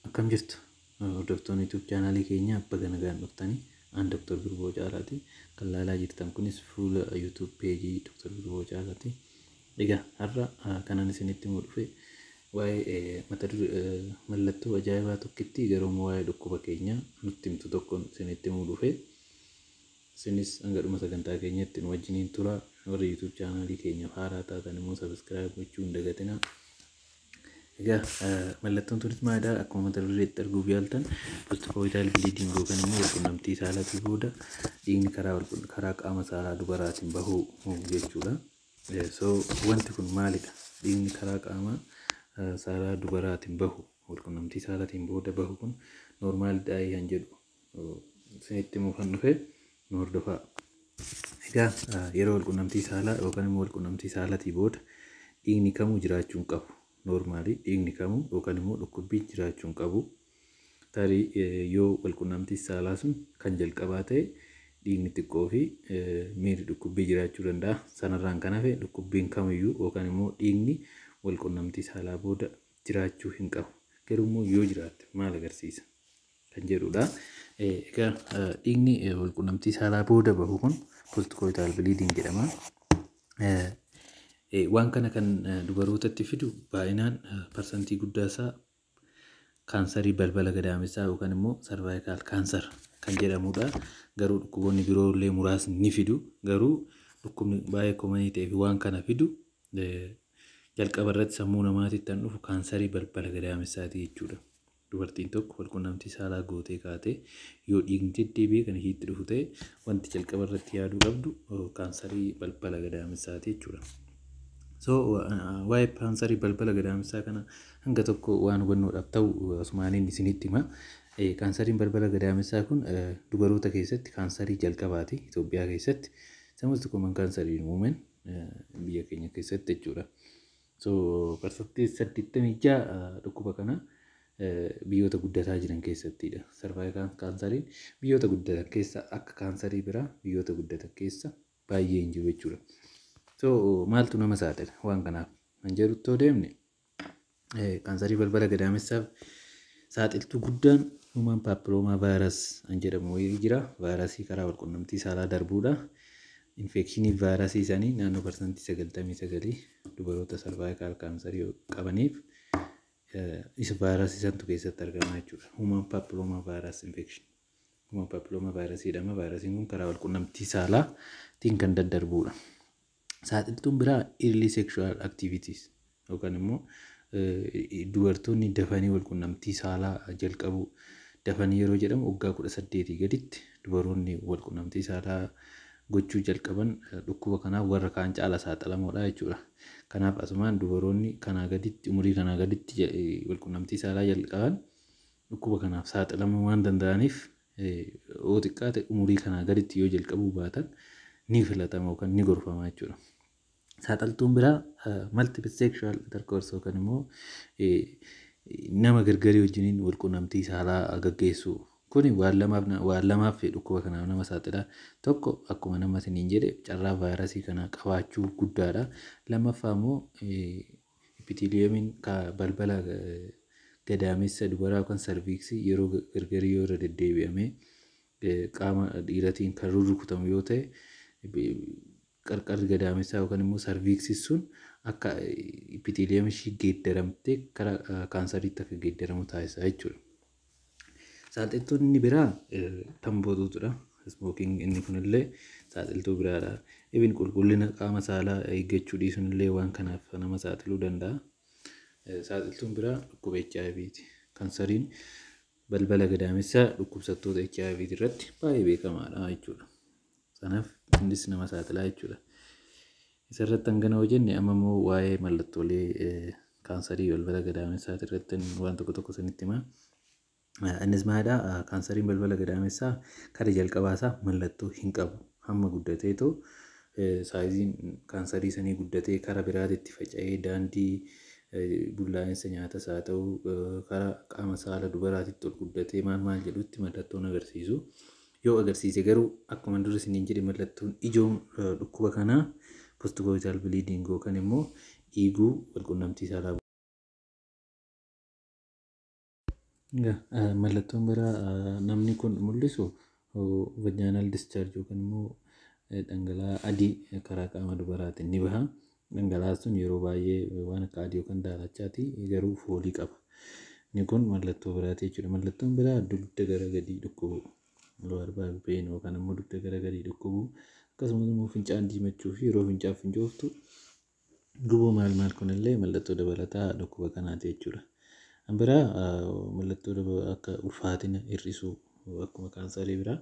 Akkam jirtu hordoftoonni YouTube chaanaalii keenya, baga nagaan dhuftanii. Aan Dr. Birboo Caalaati. Kan laalaa jirtan kunis fuula YouTube peejii Dr. Birboo Caalaati. Egaa har'a kanan isinitti himuu dhufe waa'ee mata duree mallattoo ajaa'ibaa tokkitti, garuu immoo waa'ee dhukkuba keenyaa nutti himtu tokkoon isinitti himuu dhufe. Isinis hanga dhuma sagantaa keenyatti nu wajjiniin tura. Warri YouTube chaanaalii keenyaaf haaraa taatan immoo subscribe gochuu hin dagatinaa. Egaa mallattoon tunis maalidha? Akkuma mata dureetti arguuf yaaltan, postcoital bleeding yookaan immoo walqunnamtii saalaatii booda dhiigni karaa qaama saalaa dubaraatiin bahuu jechuudha. So wanti kun maalidha? Dhiigni karaa qaama saalaa dubaraatiin bahu, walqunnamtii saalaatiin booda bahu kun normalidha kan jedhu isinitti himuu kan dhufe, nu hordofaa. Egaa yeroo walqunnamtii saalaa yookaan immoo walqunnamtii saalaatii booda dhiigni kamuu jiraachuu hin qabu. Normally dhiigni kamuu yookaan immoo dhukkubbiin jiraachuu hin qabu. Tarii yoo walqunnamtii saalaa sun kan jalqabaa ta'e, dhiigni xiqqoo fi miirri dhukkubbii jiraachuu danda'a. Sanarraan kan hafe dhukkubbiin kamiyyuu yookaan immoo dhiigni walqunnamtii saalaa booda jiraachuu hin qabu. Garuu immoo yoo jiraatte maal agarsiisa kan jedhudha. Egaa dhiigni walqunnamtii saalaa booda bahu kun postcoital bleeding jedhama. Waan kana kan dubarootatti fidu baay'inaan parsantii guddaa isaa kaansarii balbala gadaamessaa yookaan immoo cervical cancer kan jedhamudha. Garuu dhukkuboonni biroo illee muraasni ni fidu. Garuu dhukkubni baay'ee common ta'ee fi waan kana fidu, jalqaba irratti sammuu namaatitti kan dhufu kaansarii balbala gadaamessaati jechuudha. Dubartiin tokko walqunnamtii saalaa gootee kaatee yoo dhiigni deddeebi'ee kan ishiitti dhufu ta'e, wanti jalqaba irratti yaaduu qabdu kaansarii balbala gadaamessaati jechuudha. So waa'ee kaansarii balbala gadaamessaa kana hanga tokko waan hubannoodhaaf ta'u asumaaniin isinitti hima. Kaansariin balbala gadaamessaa kun dubaroota keessatti kaansarii jalqabaati Itoophiyaa keessatti. The most common cancer in women biyya keenya keessatti jechuudha. So 86% dhukkuba kana biyyoota guddataa jiran keessattidha. Cervical kaansariin biyyoota guddatan keessa akka kaansarii biraa biyyoota guddatan keessa baay'ee hin jiru jechuudha. So maaltu nama saaxila waan kanaaf kan jedhutti yoo deemne, kaansarii balbala gadaamessaaf saaxiltuu guddaan human papilloma virus kan jedhamu wayii jira. Vaayirasii karaa walqunnamtii saalaa darbuudha. Infekshinii vaayirasii isaanii naannoo 99% dubaroota cervical kaansarii qabaniif isa vaayirasii santu keessatti argama jechuudha. Human papilloma virus infection. Human papilloma vaayirasii jedhama. Vaayirasiin kun karaa walqunnamtii saalaatiin kan daddarbudha. Saaxiltuun biraa early sexual activities yookaan immoo dubartoonni dafanii walqunnamtii saalaa jalqabu. Dafanii yeroo jedhamu waggaa 18 gaditti dubaroonni walqunnamtii saalaa gochuu jalqaban dhukkuba kanaaf warra kaan caala saaxilamoodha jechuudha. Kanaaf asumaan dubaroonni kanaa gaditti, umurii kanaa gaditti walqunnamtii saalaa jalqaban dhukkuba kanaaf saaxilamuu waan danda'aniif, yoo xiqqaate umurii kanaa gaditti yoo jalqabuu baatan ni filatama yookaan ni gorfama jechuudha. Saaxiltuun biraa multiple sexual intercourse yookaan immoo nama gargarii wajjiniin walqunnamtii saalaa gaggeessuu. Kuni waan lamaaf dhukkuba kanaaf nama saaxila. Tokko, akkuma nama isiniin jedhe, carraa vaayirasii kana qabaachuu guddaadha. Lammaffaa immoo epitheliumiin balbala gadaamessa dubaraa yookaan cervixii yeroo gargarii yoo irra deddeebi'amee qaama dhiiratiin kan rurrukutamu yoo ta'e, qarqarri gadaamessaa yookaan immoo cervixii sun akka epithelium ishii geeddaramtee karaa kaansariitti akka geeddaramu taasisa jechuudha. Saaxiltoonni biraa tamboo xuuxuudha. Smoking inni kunillee saaxiltuu biraadha. Even qulqullina qaama saalaa eeggachuu dhiisuun illee waan kanaaf nama saaxiluu danda'a. Saaxiltuun biraa dhukkuba HIVti. Kaansariin balbala gadaamessaa dhukkubsattoota HIV irratti baay'ee beekamaadha jechuudha. Kanaaf innis nama saaxilaa jechuudha. Isarratti hangana hoo jenne, amma immoo waa'ee mallattoolee kaansarii balbala gadaamessaa irratti waan tokko tokko isinitti himaa. Innis maalidhaa? Kaansariin balbala gadaamessaa kara jalqabaasaa mallattoo hin qabu. Hamma guddateetoo sizeiin kaansarii sanii guddatee kara biraatitti faca'ee, daandii bullaa'insa nyaatas haa ta'u, karaa qaama saala dubaraatitti ol guddatee maal maal jedhutti mallattoon agarsiisu. Yoo agarsiise garuu, akkuma dura isiniin jedhe, mallattoon ijoon dhukkuba kanaa Postcoital bleeding yookaan immoo dhiiguu walqunnamtii saalaa. Mallattoon biraa namni kun mul'isu vaginal discharge yookaan immoo dhangala'aa adii karaa qaama dubaraatiin ni baha. Dhangala'aan sun yeroo baay'ee waan akka adii yookaan daalachaati, garuu foolii qaba. Inni kun mallattoo biraati jechuudha. Mallattoon biraa dugda gara gadii dhukkubuu, lower back pain yookaan immoo dugda gara gadii dhukkubuu, akkasumas immoo fincaan diimachuu fi yeroo fincaan fincooftu gubuu maal maal kunillee mallattoo dabalataa dhukkuba kanaati jechuudha. Kan biraa mallattoo akka ulfaatina hir'isuu. Akkuma kaansarii biraa,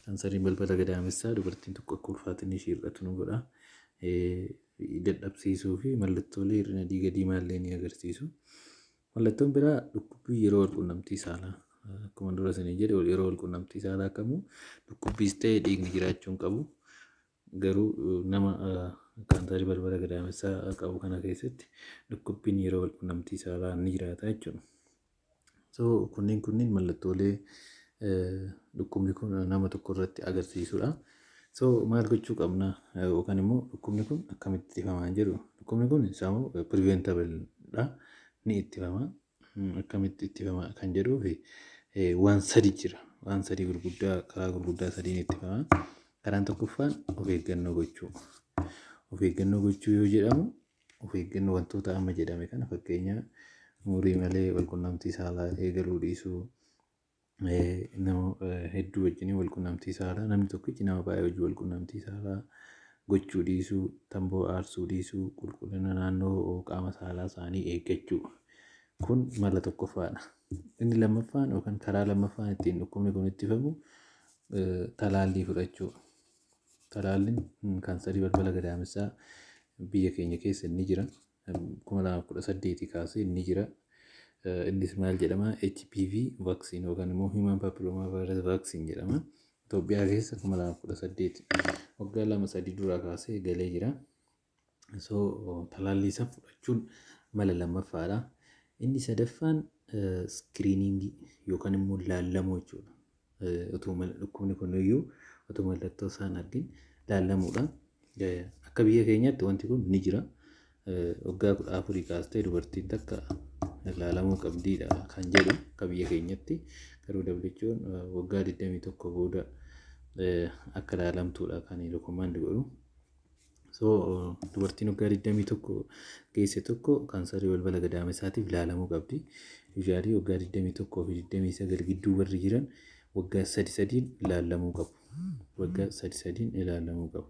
kaansariin balbala gadaamessaa dubartiin tokko akka ulfaatinni ishee hir'atu nu godha. Dadhabsiisuu fi mallattoolee hir'ina dhiiga diimaallee ni agarsiisu. Mallattoon biraa dhukkubbii yeroo walqunnamtii saalaa. Akkuma dura isinii jedhe, yeroo walqunnamtii saalaa kamuu dhukkubbiis ta'e dhiigni jiraachuu hin qabu. Garuu nama kaansarii balbala gadaamessaa qabu kana keessatti dhukkubbiin yeroo walqunnamtii saalaa ni jiraata jechuudha. So kunneen mallattoolee dhukkubni kun nama tokko irratti agarsiisudha. So maal gochuu qabna yookaan immoo dhukkubni kun akkamitti ittifamaa jedhu? Dhukkubni kun sammuu preventable dha, ni ittifama. Akkamitti ittifama kan jedhuu fi waan sadi jira. Waan sadii gurguddaa, karaa gurguddaa sadiin ittifama. Karaan tokkoffaan of eeggannoo gochuu. Of eeggannoo gochuu yoo jedhamu, of eeggannoo wantoota amma jedhame kana, fakkeenya umurii malee walqunnamtii saalaa eegaluu dhiisuu, nama hedduu wajjin walqunnamtii saalaa, namni tokkichi nama baay'ee wajjin walqunnamtii saalaa gochuu dhiisuu, tamboo aarsuu dhiisuu, qulqullina naannoo qaama saalaa isaanii eeggachuu. Kun mala tokkoffaadha. Inni lammaffaan yookaan karaa lammaffaan ittiin dhukkubni kun ittifamu talaallii fudhachuu. Talaalliin kaansarii balbala gadaamessaa biyya keenya keessa ni jira. 2018 kaasee ni jira. Innis maal jedhama? HPV vaccine yookaan immoo Human Papilloma Virus vaccine jedhama. Itoophiyaa keessa 2018, waggaa 2-3 dura kaasee galee jira. So talaallii isa fudhachuun mala lammaffaadha. Inni sadaffaan screening yookaan immoo laallamuu jechuudha. Otoo dhukkubni kun iyyuu otoo mallattoo isaan argin laallamuudha. Akka biyya keenyaatti wanti kun ni jira. Waggaa 14 kaastee dubartiin takka laalamuu qabdiidha kan jedhu akka biyya keenyatti. Garuu WHO'n waggaa 21 booda akka laalamtuudha kan recommend godhu. So dubartiin waggaa 21 geesse tokko kaansarii balbala gadaamessaatiif laalamuu qabdi. Usually waggaa 21 fi 29 gidduu warri jiran waggaa sadi sadiin ilaalamuu qabu. Waggaa sadi sadiin ilaalamuu qabu.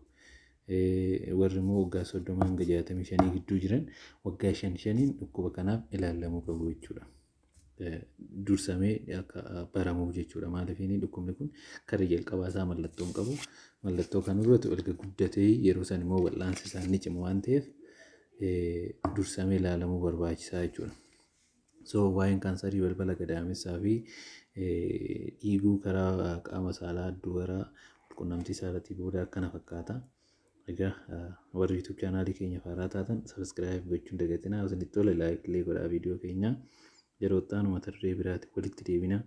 Warri immoo waggaa 30 hanga 65 gidduu jiran waggaa shan shaniin dhukkuba kanaaf ilaalamuu qabu jechuudha. Dursamee akka baramuuf jechuudha. Maaliif, inni dhukkubni kun karri jalqabaa isaa mallattoo hin qabu. Mallattoo kan hubatu erga guddatee, yeroo san immoo wal'aansi isaa ni cima waan ta'eef, dursamee ilaalamuu barbaachisaa jechuudha. So waa'een kaansarii balbala gadaamessaa fi dhiiguu karaa qaama saalaa dubaraa qunnamtii saalaatii booda akkana fakkaata. Egaa warri YouTube channelii keenya haaraa taatan subscribe gochuun dagatinaa. Isinitti tole like illee godhaa viidiyoo keenya. Yeroo itti aanu mata duree biraatti walitti deebina.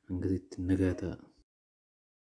Hangasitti nagaa ta'a.